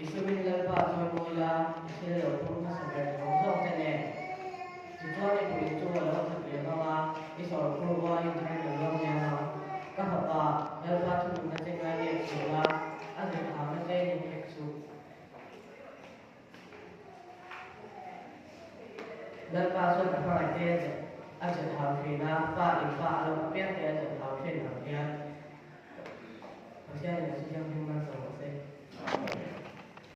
I sumin Lalpa chawimawi la, i thil lo phur hmasa ber zawng zawng te nen. Tichuan i puih chu a lo khat liam ang a, i sawrkhur uaiin tharin a luang liam ang. Ka fapa, Lalpa thununna che ngai nep suh la, a zirthauna che nin hek suh. Lalpa chuan a hmangaih te a zirthau thin a, pa in pa a lo apiang te a zirthau thin ang hian Pathian in a.